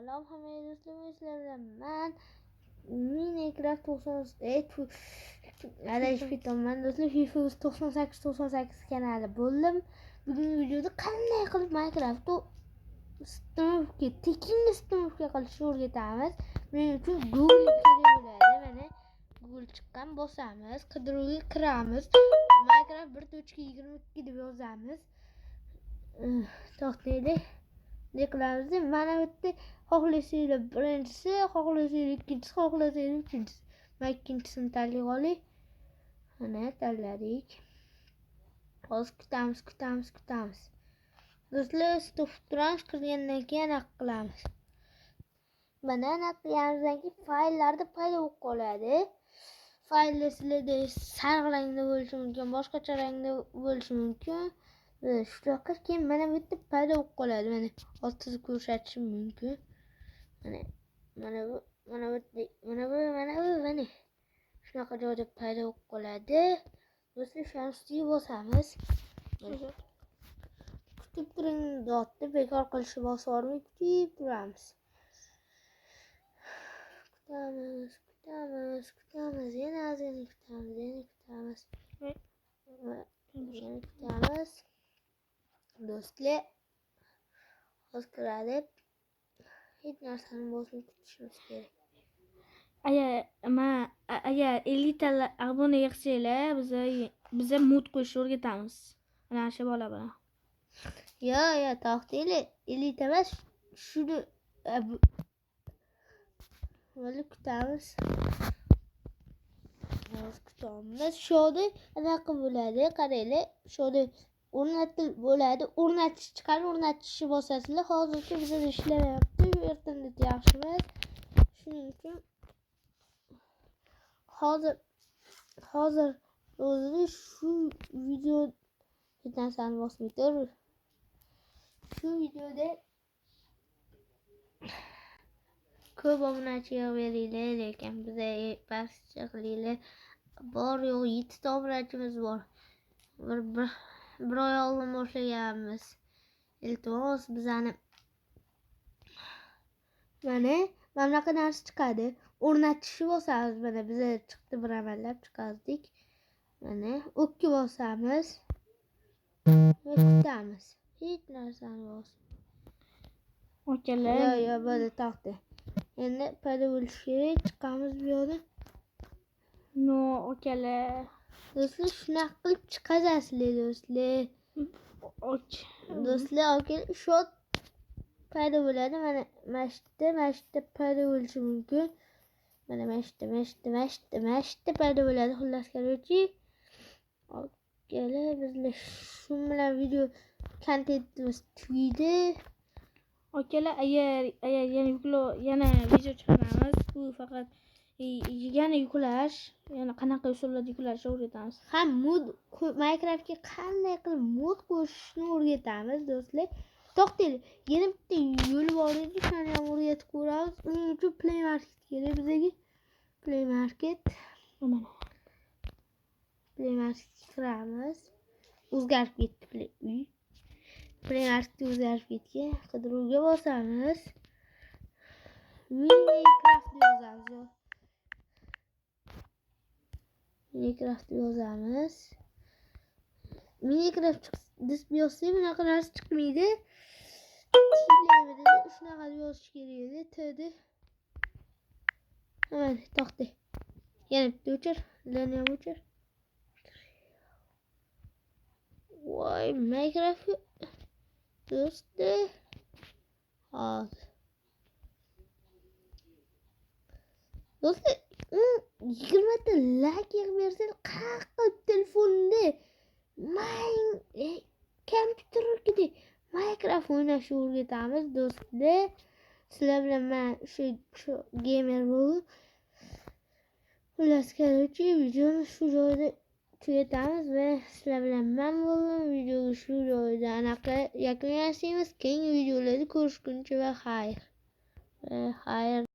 Salom hammaga do'stlar, sizlar bilan man Minecraft 90, adashib ketyapman do'stlar. FIFA 98 98 kanali bo'ldim. Bugungi videoda qanday qilib Minecraftni установка, tekin установка qilishni o'rgatamiz. Buning uchun Google kerak bo'ladi. Mana Google chiqqan, bosamiz, qidiruvga kiramiz. Minecraft 1.22 deb yozamiz. To'xtaylik. Ne qilamiz? Mana bu yerda xohlasanglar birinchisi, xohlasanglar ikkinchisi, xohlasanglar uchinchisi. Man ikkinchisini tanlay olay. Mana tanladik. Hozir kutamiz, kutamiz, kutamiz. Do'stlar, stop turamiz, kirgandan keyin anaqa qilamiz. Mana anaqa qilganimizdan keyin fayllarda paydo bo'lib qoladi. Fayllar sizlarda sariq rangda bo'lishi mumkin, boshqacha rangda bo'lishi mumkin. Shunaqa keyin mana bu yerda paydo bo'lib qoladi. Mana hozir chizib ko'rsatishim mumkin. Mana mana bu, mana bu, mana bu, mana bu, mana shunaqa joyda paydo bo'lib qoladi. Do'stlar, shuni ustiga bosamiz. Kutib turing deyapti, bekor qilishni bosib yubormay kutib turamiz. Kutamiz, kutamiz, kutamiz, yana ozgina kutamiz, yana kutamiz. Yana kutamiz. Do'stlar, hozir kiradi. Hech narsani bosmay kutishimiz kerak. Agar man agar 50 ta obuna yig'sanglar, biza mod qo'yishni o'rgatamiz. Mana shu bola bilan. Yo, yo, to'xtanglar. 50 ta emas, shuni bo'lib kutamiz. Hozir kutamiz. Shu yerda anaqa bo'ladi, qaranglar. Shu yerda o'rnatil bo'ladi. O'rnatish chiqadi, o'rnatishni bosasizlar. Hozircha bizada ishlamayapti. Internet yaxshi emas. Shuning uchun hozir o'zida shu video hech narsani bosmay tur. Shu videoda ko'p obunachi yig'ib beringlar, lekin biza pastcha qilinglar. Bor yo'q 7 ta obunachimiz bor. Bir oy oldin boshlaganmiz. Iltimos, bizani mana bunaqa narsa chiqadi. O'rnatishni bosamiz. Mana biza chiqdi, bir amallab chiqardik. Mana okka bosamiz va kutamiz. Hech narsani bosmay. Akalar. Yo, yo, bo'ldi, to'xta. Endi paydo bo'lishi kerak. Chiqamiz bu yoqdan. No, akalar. Do'stlar, shunaqa qilib chiqazasizlar, do'stlar. Och. Do'stlar, aka, shu paydo bo'ladi. Mana shu yerda, mana shu yerda paydo bo'lishi mumkin. Mana shu yerda, mana shu yerda, mana shu yerda, mana shu yerda paydo bo'ladi. Xullas, короче, akalar, bizlar shu bilan video kontentimiz tugaydi. Akalar, agar yana yuklab, yana video chiqaramiz. Bu faqat yana yuklash, yana qanaqa usullarda yuklashni o'rgatamiz. Ham mod, Minecraftga qanday qilib mod qo'shishni o'rgatamiz, do'stlar. To'xtanglar, yana bitta yo'li bor edi, shuni ham o'rgatib ko'ramiz. Uning uchun Play Market kerak bizga. Play Market. Mana. Play Marketga kiramiz. O'zgarib ketdi Play uy. Play Market o'zgarib ketgan. Qidiruvga bosamiz. Minecraft yozamiz. Minecraft yozamiz. Minecraft deb yozsak bunaqa narsa chiqmaydi. Shunaqa deb yozish kerak edi. Td. Mana to'xta. Yana bitta o'chir. Leni ham o'chir. Voy, Minecraft do'stlar. Hozir. Do'stlar, 20 ta layk yig'ib bersangiz, qanaqa qilib telefonda kompyuterdagi Minecraft o'ynashni o'rgatamiz, do'stlar. Sizlar bilan man shu gamer bo'ldim. Xullas, короче, videoni shu joyda tugatamiz va sizlar bilan man bo'ldim. Videoga shu joyda anaqa yakun yasaymiz. Keyingi videolarda ko'rishguncha va xayr. Va xayr.